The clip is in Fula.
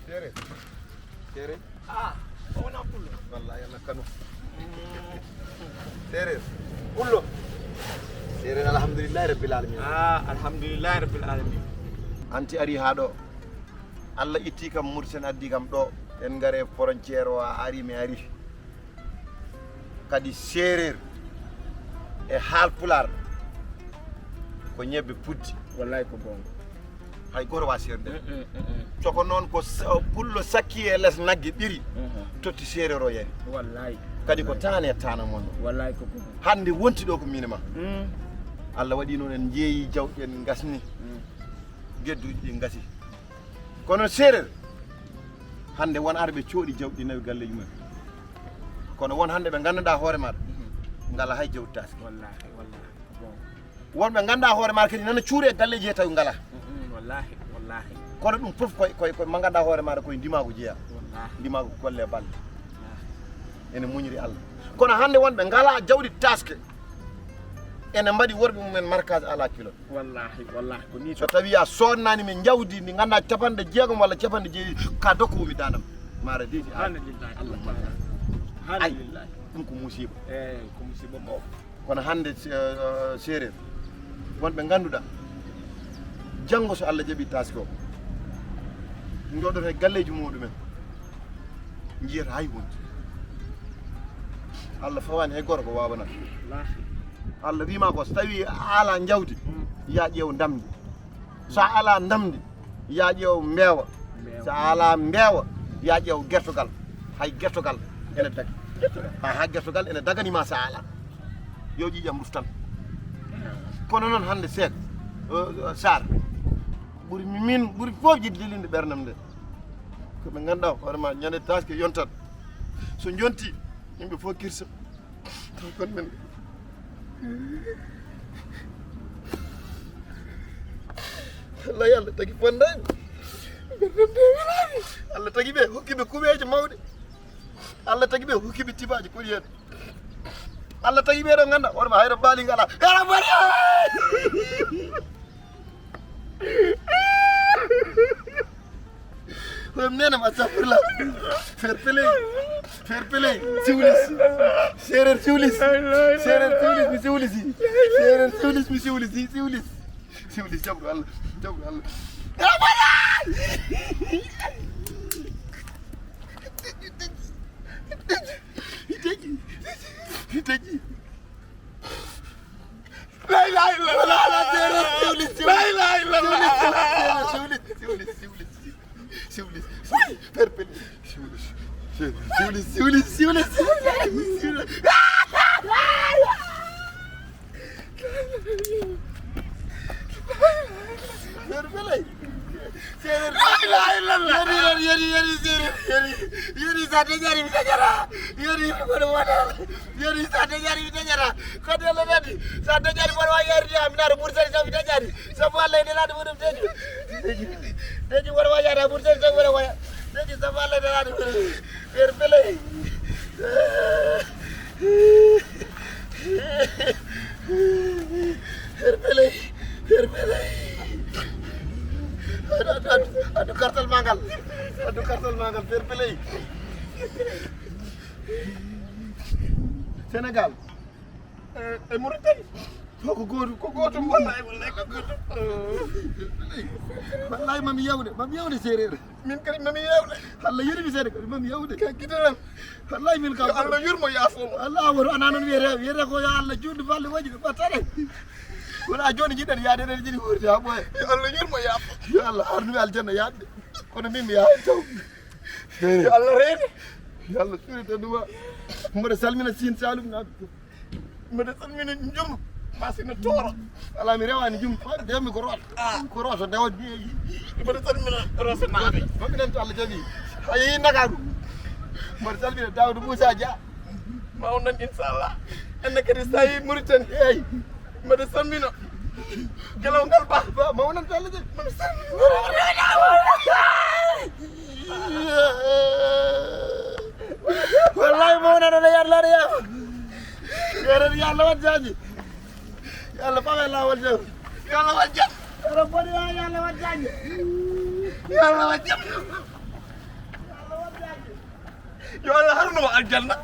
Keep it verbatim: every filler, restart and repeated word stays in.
Seereer. Seereer. Ah, o wona pullo. Wallaahi, Allah kanu. Seereer. Pullo. Seereer, alhamdulillahi rabbil alamin. Ah, alhamdulillahi rabbil alamin. Anti ari haa ɗo. Allah itti kam Mursen addi kam ɗo. En ngare frontière o a ari mi ari. Kadi seereer e haalpulaar ko ñebbe puddi. Wallaay ko goonga. Hay gooto waa seerde. Coko noon ko sa- pullo sakki e les nagge ɓiri, totti seereer o yari. Wallaay. Kadi ko taane e taana mon. Wallaay ko goonga. Hannde wonti ɗo ko miin e ma. Allah waɗi noon en njeeyi jawɗi en ngasni. Gedduuji ɗi ngasi. Kono seereer hannde won arɓe cooɗi jawɗi nawi galleeji mumen. Kono won hannde ɓe ngannduɗaa hoore maaɗa ngala hay jawdi taski. Wallahi, wallahi. Bon. Won ɓe ngannduɗaa hoore maaɗa kadi nana cuuri e galleeji he tawi ngala. Mm, wallahi, wallahi. Kono ɗum fof koye koye koye ma ngannduɗaa hoore maaɗa koye ndimaagu jeeya. Wallahi. Ndimaagu ko golle e balle. Wallahi. Ene muñiri Allah. Kono hannde won ɓe ngala jawdi taske. Ene mbaɗi worɓe mumen marquage ala kilo. Wallahi, wallahi, ko nii. So tawi a sodnani min jawdi ndi ngannduɗaa capanɗe jeegom walla capanɗe jeeɗiɗi ka dokko wumi dandam. Mara deedi. Alhamdulillahi. Allah taala. Alhamdulillahi. Ɗum ko musiba. Eyi, ko musiba mawɗo. Kono hannde eh, seereer wonɓe ngannduɗaa janngo so Allah jaɓi taski o njooɗoto e galleeji muɗumen njiyata hay hunde. Allah fawani hay gooto ko waawanaa. Allah wiima ko so tawi a ala jawdi ya ƴeew ndamdi. So a ala ndamdi ya ƴeew mbeewa. So a ala mbeewa ya ƴeew gertogal. Hay gertogal ene daga. Ha ha gertogal ene daganima so a ala. Yo ƴiƴam ruf tan. Kono noon hannde seek Saar ɓuri min ɓuri fof yiɗde linde ɓernam nde. Ko ɓe ngannduɗaa hoore ma ñande taske yontat so jonti yimɓe fof kirsa. Taw kon men Allah Allah tagi fondaani. Allah tagi ɓe hokki ɓe kuɓeeje mawɗe. Allah tagi ɓe hokki ɓe tibaaji koɗi heen. Allah tagi ɓe ɗo ngannda hoore ma hayra baali ngala. Yara bari. Hoyam nenam astafirla. Fair play. Fair play. Siwlis. Seereer siwlis. Seereer siwlis mi siwlisi. Seereer siwlis mi siwlisi. Siwlis. Siwlis jaɓru Allah. Jaɓru Allah. Hiteji. Hiteji. La ilaha illallah. La ilaha illallah. Siwlis, siwlis. La ilaha illallah. Siwlis, siwlis, siwlis, siwlis. Siwlis, siwlis. Perpel. Siwlis. Siwlis, siwlis, siwlis. Perpel. Seereer. La ilaha illallah. Yeri, yeri, yeri, yeri, seereer. Yeri, yeri, sa dañaani mi dañata. Yeri, yeri, sa dañaani mi dañata. Kadi Allah nani. Sa dañaani mboɗo wawi yarde am naata ɓuuri sari taw mi dañaani. Sabu Allah e nelaade muɗum deji. Deji, deji mboɗo wawi yaade ɓuuri sari taw mboɗo waya. Deji sabu Allah e nelaade muɗum. Fair play. Fair play. Fair play. Addu, addu, addu, addu kartal ma ngal. Addu kartal ma ngal, fair play. Sénégal. E, e Mauritanie. Fof ko gootum, ko gootum, wallahi, wallahi, ko gootum. Wallahi, mami yawde, mami yawde seereer. Min kadi mami yewde. Allah yurmi seeɗa kadi mami yewde. Ka gite tan. Wallahi min kam. Yo Allah yurmo yaafo mo. Allah woro ana noon wiyete, wiyete ko yo Allah juutnu balɗe moƴƴe ɓe ɓattane. Wona jooni jiɗen yaade eɗen jiɗi wuurde ha ɓooya. Yo Allah yurmo yaafo. Yo Allah arnuɓe aljanna yaadde. Kono min mi yahay taw. Yo Allah reene. Yo Allah surita ɗuma. Mboɗo salmina Sine Saloum naaɓe. Mbeɗa salmina Njum, Masina Tooro. Alaa, mi rewaani Njum, nde mi ko Root. Ah. Ko Root, nde waɗi. Mbeɗa salmina Rosenaaɓe. Famɗinan to Allah jaɓi. A yehi Ndakaaru. Mbeɗa salmina Daawda Muusa Dia. Ma o nan, inchallah. Enne kadi so tawi Mauritanie. Eey. Mbeɗa salmina Gelongal Ba. Ba, ma o nan to Allah jaɓi. Mbeɗa salmina. Wallahi, ma o nan, o nan yarlade ya. Yo Allah waɗ jaaji. Yo Allah fawe laawol jam. Yo Allah waɗ jam. Yo Allah waɗ jam. Yo Allah waɗ jam. Yo Allah harnu mo aljanna.